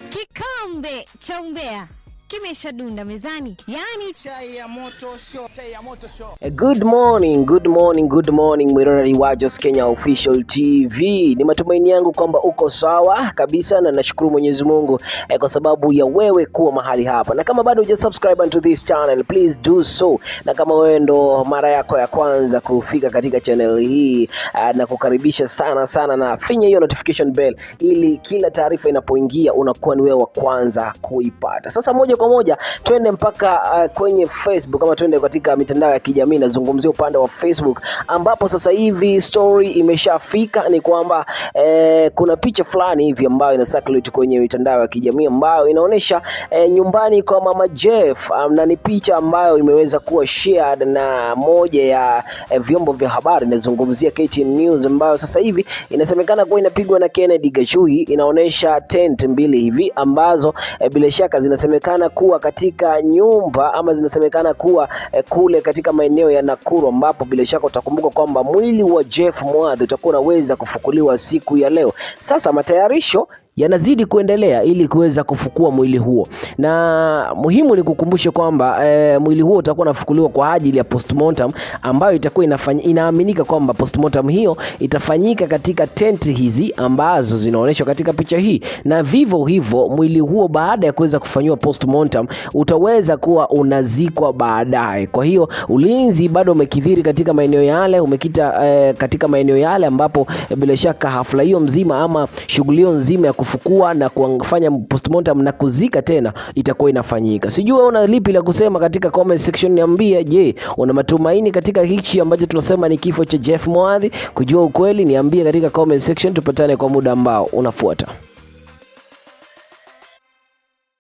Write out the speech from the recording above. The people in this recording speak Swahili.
Kikombe cha umbea kimeshadunda mezani, yani Chai ya moto show. Chai ya moto show. Good morning, good morning, good morning Mwiroreri wa Jos Kenya Official TV. Ni matumaini yangu kwamba uko sawa kabisa na nashukuru Mwenyezi Mungu kwa sababu ya wewe kuwa mahali hapa. Na kama bado huja subscribe to this channel, please do so. Na kama wewe ndo mara yako ya kwanza kufika katika channel hii, na kukaribisha sana sana, na finya hiyo notification bell ili kila taarifa inapoingia unakuwa ni wewe wa kwanza kuipata. Sasa moja kwa moja twende mpaka kwenye Facebook ama twende katika mitandao ya kijamii, nazungumzia upande wa Facebook ambapo sasa hivi story imeshafika ni kwamba kuna picha fulani hivi ambayo ina circulate kwenye mitandao ya kijamii ambayo inaonyesha nyumbani kwa mama Jeff, na ni picha ambayo imeweza kuwa shared na moja ya vyombo vya habari, nazungumzia KTN News, ambayo sasa hivi inasemekana kuwa inapigwa na Kennedy Gachui. Inaonyesha tent mbili hivi ambazo bila shaka zinasemekana kuwa katika nyumba ama zinasemekana kuwa kule katika maeneo ya Nakuru, ambapo bila shaka utakumbuka kwamba mwili wa Jeff Mwadhi utakuwa unaweza kufukuliwa siku ya leo. Sasa matayarisho yanazidi kuendelea ili kuweza kufukua mwili huo, na muhimu ni kukumbushe kwamba mwili huo utakuwa unafukuliwa kwa ajili ya postmortem ambayo itakuwa inaaminika kwamba postmortem hiyo itafanyika katika tenti hizi ambazo zinaonyeshwa katika picha hii, na vivyo hivyo mwili huo baada ya kuweza kufanyiwa postmortem utaweza kuwa unazikwa baadaye. Kwa hiyo ulinzi bado umekithiri katika maeneo yale, umekita katika maeneo yale ambapo bila shaka hafla hiyo mzima ama shughuli hiyo nzima ya kufukua na kufanya postmortem na kuzika tena itakuwa inafanyika. Sijui wewe una lipi la kusema katika comment section, niambie. Je, una matumaini katika hichi ambacho tunasema ni kifo cha Jeff Mwadhi? Kujua ukweli, niambie katika comment section. Tupatane kwa muda ambao unafuata.